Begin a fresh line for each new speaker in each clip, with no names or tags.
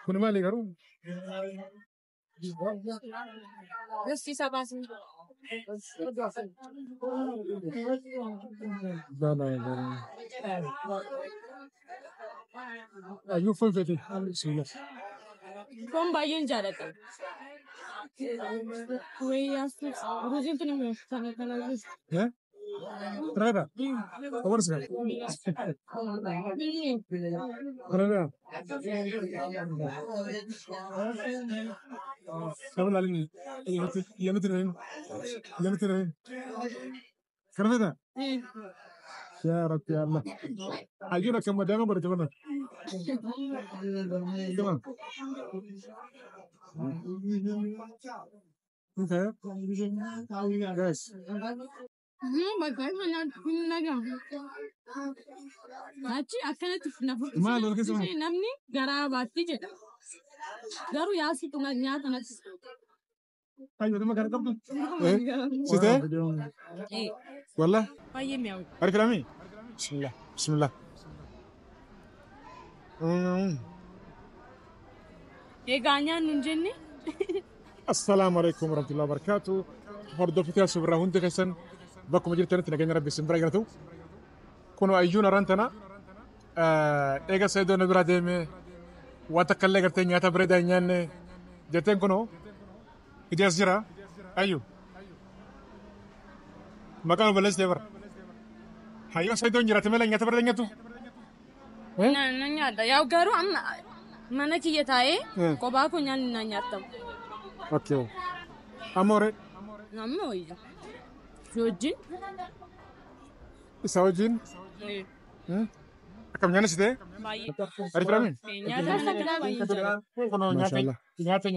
Kuni maali garuu?
Gosti baasin.
Ayyuu foon feeti. Bismillah.
Foon baay'een jaalladha. Wayyaa ruuziin tun immoo kana kana.
Eh? Ternyata. Kabar sekali. Ternyata. Kamu lalu iya betul iya betul. Ternyata. Ya Rabbi ya Allah. Ayyuuna kan madaama godhate mana? Come on. Okay. Guys.
Bakka nyaata nagaa. Achi akkanatti na
Maal wal keessa
furdisee namni garaa baatti jedha. Garuu yaasii dhuma nyaata natti.
Ayyuu nama gara qabdu. Eh? Sitee? Wallah.
Baay'ee mi'aawu.
Harki lamii? Bismillah. Bismillah.
Egaa nyaannu hin jenne.
Assalaamu alaikum warahmatullahi wabarakatuh. Hordoftoota asirraa hundi keessan bakkuma jirtanitti nageenya rabbi isin bira jiraatu. Kun ayyuun araan tana eega Saidoo na bira deeme waan takka illee gartee nyaata bareedaa hin nyaanne jetteen kunoo ija as jira. Ayyu maqaan balleessitee bara. Hayyoo Saidoon jiraate malee nyaata bareedaa nyaatu.
Na nyaadha. Yaa garuu amma mana kiyya taa'ee kophaa koo nyaanni na nyaatamu.
Okay. Amore
Amma wayya. Si wajjin.
Isa wajjin akkam nyaanni sitee?
Baay'ee.
Ariif ramin?
Nyaata isaa baay'ee jaalladha.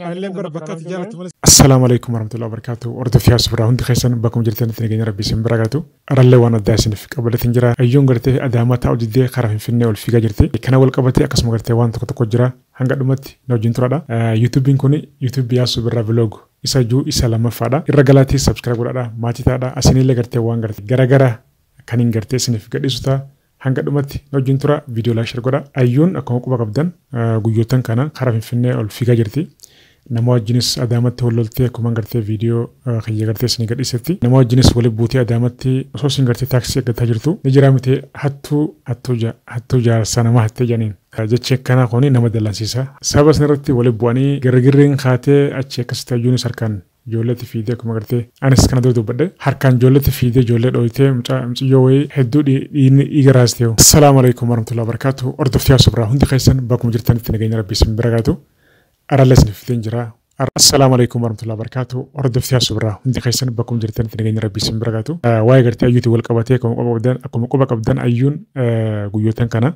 Anillee bara bakka ati jaallattu malee. Assalaamu alaikum warahmatullahi wabarakatuh. Hordofii asirraa hundi keessan bakkuma jirtanitti nageenya rabbi isin bira galatu. Arallee waan addaa isiniif qabaleetiin jira. Ayyuun gartee Adaamaa taa'u diddee karaa Finfinnee ol fiigaa jirti. Kana wal qabatee akkasuma gartee waan tokko tokko jira. Hanga dhumatti na wajjin turadha. Yuutuubiin kun yuutuubii Yaasuu Birraa Vlog isa juu isa lammaffaadha. Irra galaatii subscribe godhadha. Maatii taadha. Asinillee gartee waan gartee garagara kan hin gartee isiniif gadhiisu ta'a. Hanga dhumatti na wajjin tura viidiyoo like share godha. Ayyuun akkuma quba qabdan guyyootan kana karaa Finfinnee ol fiigaa jirti. Nama wajjinis Adaamatti wal loltee akkuma gartee viidiyoo kiyya gartee isin gadhiisetti. Nama wajjinis wali buutee Adaamatti osoo isin gartee taaksii eeggataa jirtu. Ni jira miti hattuu hattuu hattuu jaarsaa nama hattee jedhaniin. Jechi akkanaa kuni nama dallansiisa. Sababa isin irratti wali bu'anii girgirriin kaatee achi akkasitti ayyuunis harkaan ijoolleetti fiidee akkuma gartee anis kana dura dubbadhe harkaan ijoolleetti fiidee ijoollee dhooytee mucayyoo wayii hedduu dhiiga raastee. Assalaamu alaikum warahmatullahi wabarakatuh. Hordoftii asirraa hundi keessan bakkuma jirtanitti nageenya rabbi isin bira galatu. Arallee isiniif fiteen jira. Assalaamu alaikum warahmatullahi wabarakatuh. Hordoftii asirraa hundi keessan bakkuma jirtanitti nageenya rabbi isin bira galatu. Waa'ee gartee ayyuutiin wal qabatee akkuma quba qabdan ayyuun guyyootan kana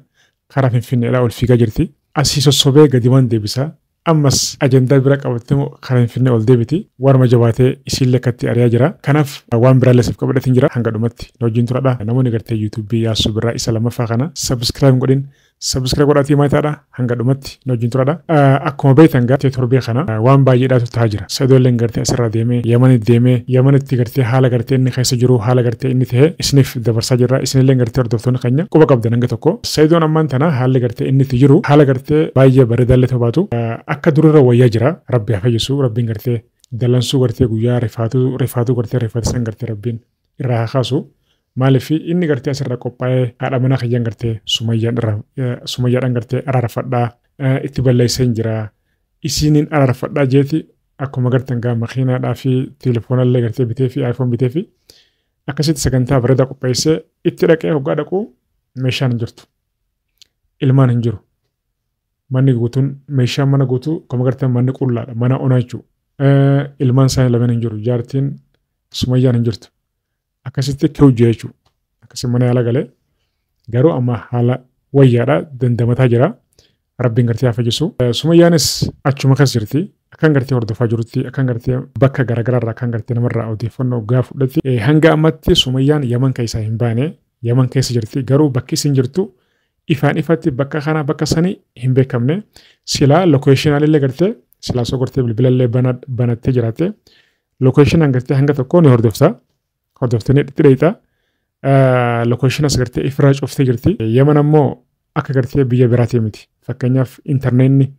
karaa Finfinneedhaa ol fiigaa jirti. Asii sossobee gadi waan deebisaa. Ammas ajandaa bira qabattee karaa Finfinnee ol deebiti. Waanuma jabaatee isiillee akkatti ari'aa jira. Kanaaf waan biraallee siif qabadheetiin jira. Hanga dhumatti na wajjin turadha. Namoonni gartee yuutuubii Yaasuu Birraa isa lammaffaa kana subscribe godhin. Subscribe godhaatii maayitaadha. Hanga dhumatti na wajjin turadha. Akkuma beektan gartee torbee kana waan baay'eedhaatu ta'aa jira. Sa'idoolleen gartee asirraa deemee Yamanitti deemee Yamanitti gartee haala gartee inni keessa jiru haala gartee inni ta'e isiniif dabarsaa jirra. Isinillee gartee hordoftoonni keenya quba qabdan hanga tokko. Sa'idoon ammaan tana haalli gartee inni itti jiru haala gartee baay'ee bareedaallee ta'uu baatu akka durirra wayyaa jira. Rabbi haa fayyisu. Rabbiin gartee dalansuu gartee guyyaa rifaatuu rifaatuu gartee rifaatisan gartee rabbiin irraa haa kaasu. Maaliif inni gartee asirra qophaa'ee haadha manaa kiyyaan gartee sumayyaadhaan gartee araarfadhaa itti balleessee hin jira. Isiiniin araarfadhaa jeeti akkuma gartan gaa makiinaadhaa fi telefoonallee gartee bitee fi iPhone bitee fi akkasitti sagantaa bareedaa qopheessee itti dhaqee hoggaa dhaquu meeshaan hin jirtu. Ilmaan hin jiru. Manni guutuun meeshaan mana guutuu akkuma gartan manni qullaadha mana onaa jechuudha. Ilmaan isaanii lameen hin jiru. Jaartiin sumayyaan hin jirtu. Akkasitti kewjee jechuudha. Akkasii mana yaala galee garuu amma haala wayyaadha dandamataa jira. Rabbiin gartee haa fayyisu. Sumayyaanis achuma keessa jirti. Akkan gartee hordofaa jirutti akkan gartee bakka garaagaraarraa akkan gartee namarraa odeeffannoo gaa fudhatti. Hanga ammatti Sumayyaan Yaman keessaa hin baane Yaman keessa jirti. Garuu bakki isin jirtu ifaan ifatti bakka kana bakka sanii hin beekamne. Silaa lokeeshinaalillee gartee silaa osoo gartee bilbilallee banattee jiraatte lokeeshinaan gartee hanga tokko ni hordofta. Hordoftanii itti dheeyita. Location as gartee ifirraa cuftee jirti. Yemen ammoo akka gartee biyya biraatii miti. Fakkeenyaaf intarneetni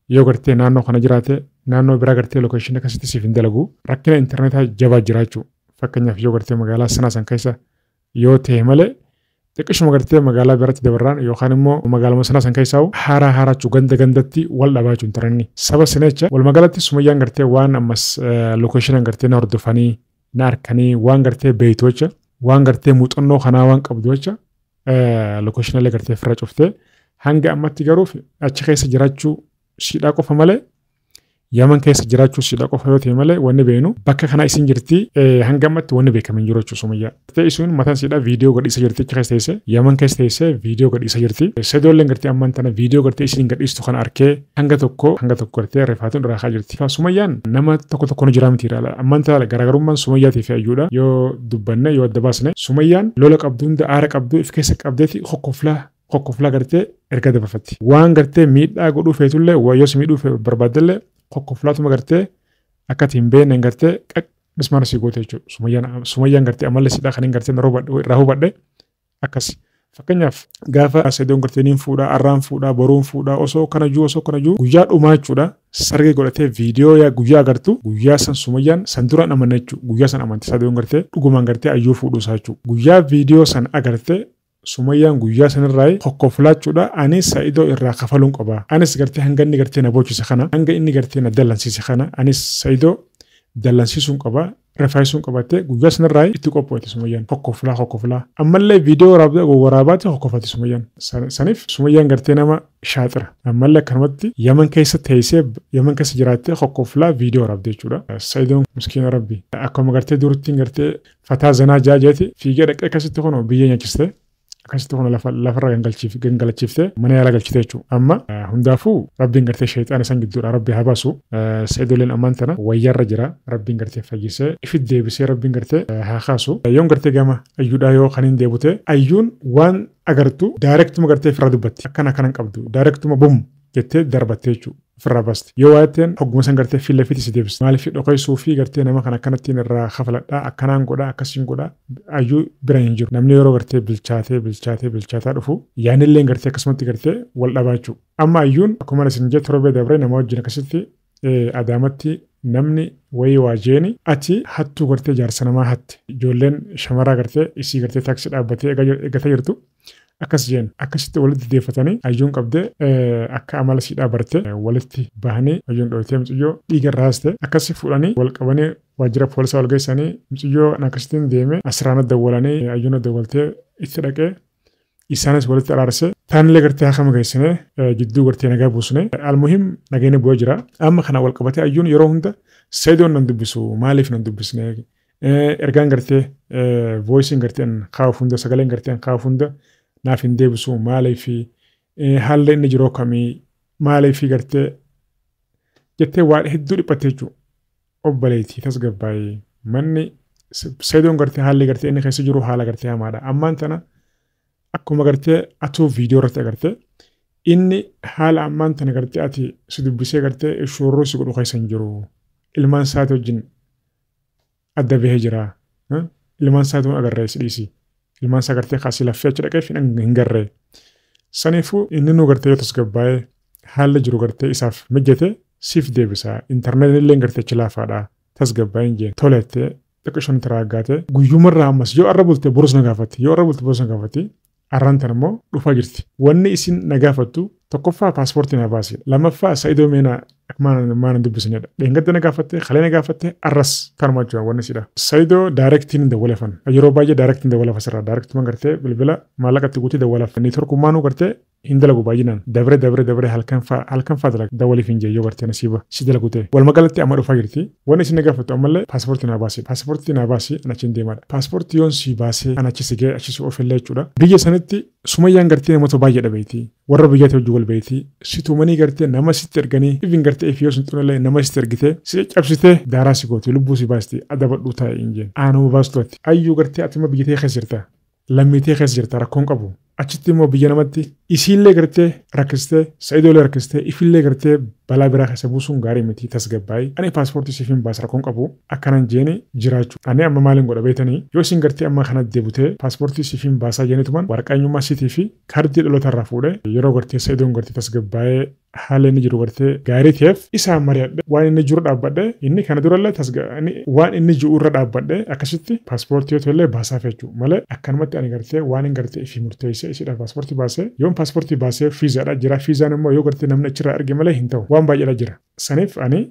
yoo gartee naannoo kana jiraate naannoo biraa gartee location akkasitti siif hin dalagu. Rakkina intarneetaa jabaa jira jechuudha. Fakkeenyaaf yoo gartee magaalaa sanaa san keessa yoo ta'e malee xiqqishuma gartee magaalaa biratti dabarraan yookaan immoo magaaluma sanaa san keessaa haaraa haaraa jechuu ganda gandatti wal dhabaa jechuun intarneetni. Saba sinecha wal magaalatti Sumayyaan gartee waan ammas location gartee na hordofanii na harkanii waan gartee beeytu jecha waan gartee muuxannoo kanaa waan qabdu jecha location illee gartee ofirraa cuftee hanga ammatti garuu achi keessa jiraachuu siidhaa qofa malee Yaman keessa jiraachuu siidhaa qofa yoo ta'e malee wanni beenu bakka kana isin jirti hanga ammatti wanni beekamu hin jiru jechuudha Sumayyaa. Ta'e isin mataan siidhaa viidiyoo gadhiisa jirti achi keessa teessee Yaman keessa teessee viidiyoo gadhiisa jirti. Sedoolleen gartee ammaan tana viidiyoo gartee isin gadhiistu kana arkee hanga tokko gartee rifaatuun irraa kaa jirti. Sumayyaan nama tokko tokko nu jira miti ilaala. Ammaan tana garaagarummaan Sumayyaatii fi Ayyuudha yoo dubbanne yoo adda baasne Sumayyaan lola qabdu hunda aara qabdu if keessa qabdeeti hokkoflaa gartee erga dabarfatti. Waan gartee miidhaa godhuu feetullee yoo si miidhuu barbaaddellee hokkoflaatuma gartee akka ati hin beekne gartee mismaara si goote jechuudha. Sumayyaan gartee amalli siidhaa kan hin gartee irraa hubadhe akkas. Fakkeenyaaf gaafa Sedoon gartee niin fuudhaa, arraan fuudhaa, boruun fuudhaa osoo kana jiru guyyaa dhumaa jechuudha. Sargee godhatee viidiyoo guyyaa agartu guyyaa san Sumayyaan san duraan amanne jechuudha. Guyyaa san amante Sedoon gartee dhugumaan gartee Ayyuu fuudhuu isaa jechuudha. Guyyaa viidiyoo san agarte Sumayyaan guyyaa sanirraa hokkoflaachuudha. Anis Sa'idoo irraa kafaluun qaba. Anis gartee hanga inni gartee na boochise kana hanga inni gartee na dallansiise kana anis Sa'idoo dallansiisuun qaba. Rifaayisuun qabattee guyyaa sanirraa itti qopho'ete Sumayyaan. Hokkoflaa. Ammallee viidiyoo waraabaatti hokkoflatti Sumayyaan. Saniif Sumayyaan gartee nama shaaxira. Ammallee akkanumatti Yaman keessa teessee Yaman keessa jiraattee hokkoflaa viidiyoo waraabde jechuudha. Sa'idoon miskiina rabbi. Akkuma gartee durittiin gartee fataa zanaa jaajeeti fiigee dhaqee akkasitti kunoo biyya nyaachiste. Akkasitti kun lafarra gangalachiiftee mana yaalaa galchite jechuudha. Amma hundaafuu rabbiin gartee sheexaan isaan gidduudha rabbi haa baasu. Sa'idoleen ammaan tana wayyaarra jira rabbiin gartee fayyisee ifit deebisee rabbiin gartee haa kaasu. Yoon gartee gama Ayyuudhaa yoo kan hin deebute Ayyuun waan agartu daayirektuma gartee ofirraa dubbatti. Akkana akkanan qabdu daayirektuma bum jettee darbatte jechuudha. Ofirraa baasti. Yoo waa'ee hogguma san gartee fiilla fiiti si deebiste. Maaliif dhokaysuu fi gartee nama kana akkanattiin irraa kafaladhaa akkanaan godhaa akkasiin godhaa Ayyuu bira hin jiru. Namni yeroo gartee bilchaataa dhufu yaanillee gartee akkasumatti gartee wal dhabaa jechuudha. Amma Ayyuun akkuma isin jette torbee dabree nama wajjin akkasitti Adaamatti namni wayii waa jeeni ati hattuu gartee jaarsa namaa hatte. Ijoolleen shamaraa gartee isii gartee taaksii dhaabbatee eeggatee jirtu. Akkas jeen akkasitti walitti deeffatanii Ayyuun qabdee akka amala siidhaa barte walitti bahanii Ayyuun dhootee mucayyoo dhiiga irraa haaste akkasi fuudhanii wal qabanii waajjira poolisaa wal geessanii mucayyoo akkasittiin deeme asiraana dawwalanii Ayyuun dawwaltee itti dhaqee isaanis walitti araarsee taanillee gartee hakama geessine jidduu gartee nagaa buusne almuhim nageenya bu'aa jira. Amma kana wal qabatee Ayyuun yeroo hunda Sa'idoon nan dubbisu maaliif nan dubbisne ergaan gartee voisiin garteen kaa'uuf hunda sagaleen garteen kaa'uuf hunda naaf hin deebisu maaliif haalli inni jiru akkamii maaliif gartee jettee waan hedduu dhiphatte jechuudha. Obboleettii tasgabbaa'ee manni Sa'idoon gartee haalli gartee inni keessa jiru haala gartee hamaadha. Ammaan tana akkuma gartee atuu viidiyoo irratti agartee inni haala ammaan tana gartee ati si dubbisee gartee shorroo si godhu keessa hin jiru. Ilmaan isaati wajjin adda bahee jira. Ilmaan isaati agarree si dhiisi. Ilmaan isaa gartee kaasii laffee achi dhaqee hin garree. Saniifuu inni nu gartee yoo tasgabbaa'ee haalli jiru gartee isaaf mijate siif deebisa. Intarneetiin illee gartee achi laafaadha. Tasgabbaa'ee hin jeen. Tolettee xiqqishoon tiraaggaatee guyyumarraa ammas yoo arra bulte borus na gaafatti. Yoo arra bulte borus na gaafatti. Arraan tana immoo dhufaa jirti. Wanni isin na gaafattu tokkoffaa paaspoortii na baasi. Lammaffaa Sa'idoo meenaa maana dubbisnedha. Dheengadda na gaafatte, kalee na gaafatte, arras kanuma jechuudha wanni sidha. Sa'idoo daayirektiin hin dawwalafan. Yeroo baay'ee daayirektiin dawwalafa sirraa. Daayirektumaan gartee bilbila maallaqa itti guutee dawwalafa. Neetworkummaanuu gartee hin dalagu baay'inaan. Dabre halkan faa dalaga. Dawwaliif hin jee yoo gartee nasiiba si dalagu ta'e. Walumaa amma dhufaa jirti. Wanni isin na gaafattu ammallee paaspoortii na baasi. Paaspoortii na baasi ana achi hin deemaadha. Paaspoortii yoon si baasee ana achi si ga'e achi si oofillee jechuudha. Biyya sanitti Sumayyaan gartee namoota baay'ee dhabeeti. Warra biyyaatti hojii wal beeti. Si tumanii gartee nama sitti erganii ifin gartee if yoo sun xunallee nama sitti ergitee si caccabsitee daaraa si gooti lubbuu si baasti adabadhuu taa'e hin jeen. Aanuma baastu ati. Ayyuu gartee ati immoo biyya tee keessa jirta. Lammii tee keessa jirta rakkoon qabu. Achitti immoo biyya namatti Isiillee gartee rakkistee Sa'idoollee rakkistee ifillee gartee balaa biraa keessa buusuun gaarii miti tasgabbaa'ii. Ani paaspoortii siif hin baasa rakkoon qabu akkanan jeeni jiraachuu. Ani amma maaliin godha beetanii yoo isin gartee amma kana deebutee paaspoortii siif hin baasaa jeenituman waraqaa eenyummaa siitii fi kaardii dhaloota irraa fuudhee yeroo gartee Sa'idoon gartee tasgabbaa'ee haala inni jiru gartee gaarii ta'eef isaan mari'adhe waan inni jiru dhaabbadhe inni kana durallee waan inni jiru irra dhaabbadhe akkasitti paaspoortii yoo ta'ellee baasaaf jechuudha malee akkanumatti ani gartee waan hin gartee ifii murteessee isiidhaaf paaspoortii baasee yoon paaspoortii baasee fiizaadha jira fiizaan immoo yoo gartee namni achirraa arge malee hin ta'u waan baay'eedha jira saniif ani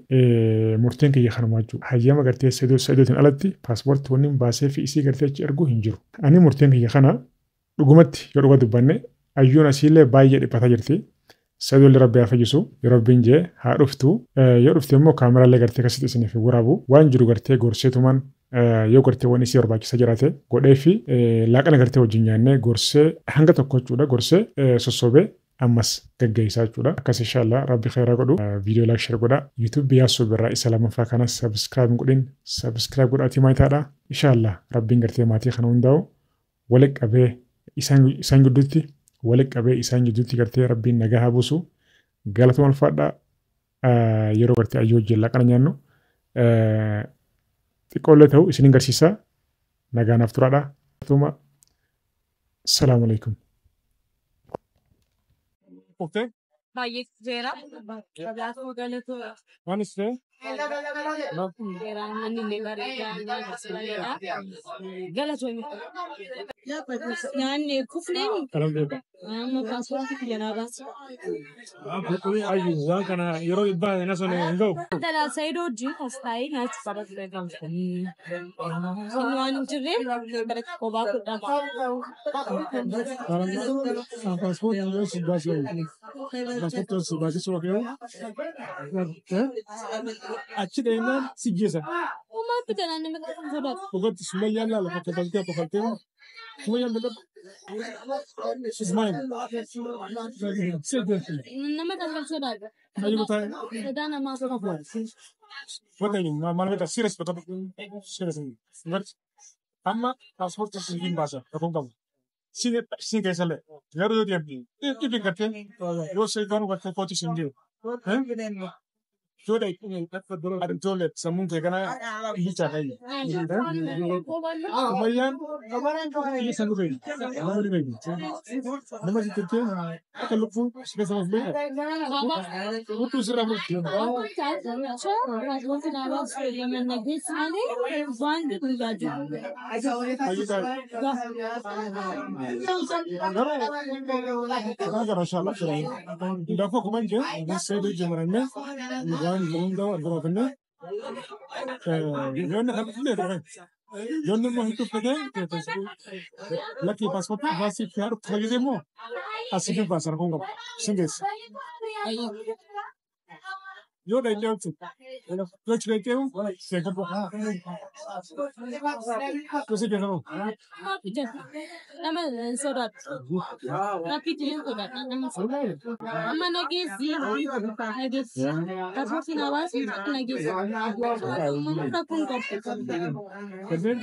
murteen kiyya kanuma jechuudha hayyama gartee Sa'iidootiin alatti paaspoortii wanni baasee fi isii gartee achi erguu hin jiru ani murteen kiyya kana dhugumatti yoo dhuga dubbanne ayyuun asiillee baay'ee dhiphataa jirti. Sa'idoollee rabbi haa fayyisu yeroo rabbiin jee haa dhuftu yoo dhufte immoo kaameraallee gartee akkasitti isiniif waraabu waan jiru gartee gorseetumaan yoo gartee waan isii barbaachisa jiraate godhee fi laaqana gartee wajjin nyaannee gorsee hanga tokko jechuudha gorsee sossobee ammas gaggeessaa jechuudha. Akkas inshallah rabbi khayraa godhu viidiyoo laayik sheer godha yuutuubii Yaasoo Birraa isa lammaffaa kanas sabskraayib godhin sabskraayib godhaatii maayitaadha inshallah rabbiin gartee maatii kana hundaa'u walitti qabee isaan gidduutti walitti qabee isaan gidduutti gartee rabbiin nagaa haa buusu galatuma ulfaadha yeroo gartee ayyoo wajjin laaqana nyaannu xiqqoollee ta'u isinin garsiisa nagaa naaf turaadha. Galatuma salaamu alaikum.
Okay.
Baay'ee jira.
Waan isee?
Galatoomii. Nyaanni kufneen amma paaspoortii kiyya naa baasa.
Ayyu waan kana yeroo dhibbaa na sun hin ga'u.
Dhala Saayidoo wajjin as taa'ee nyaachuu qaba ture. Inni waan hin jirreef kophaa kudhama.
Paaspoortii yoo si baasee paaspoortii yoo si baasee suura kee achi deemnaan si geessa.
Uumaatti kanaan nama sodaatu.
Dhugatti Sumayyaan laala bakka galtee akka galtee Sumayyaan laala Ismail.
Nama kan sodaatu.
Ayyu taa'e.
Sodaa namaa.
Wanta maal beektaa serious bakka serious. Amma paaspoortii si hin baasa rakkoon qabu. Si keessallee yeroo yoo deemte dhibbi gartee yoo seetaan gartee kootu si hin jiru. Yoo dhayi sammuun kee kana bichaa ta'e. Sumayyaan biyya san dhufe nama dhibee nama si turtee akka lubbuu si keessa of beeku hudduu sirraa murti. Ayyu taa'e. Garuu gara inshallah Ndafa kuma je sai jamaranne waan hunda argamanne yoonni kan illee dha yoonni immoo hin tuffate lakkii paaspoortii baasii fi haadhu fayyadee immoo asii fi baasa rakkoon qabu sin geessa. Yoo dhaqxee yoo achi dhaqxee seeqadhu yoo si geessa
Nama sodaatu. Rakkitti sodaatu. Nama sodaatu. Amma nageessi. Nageessi. Paaspoortii naa baasii nageessi. Rakkoon qabu.
Kanneen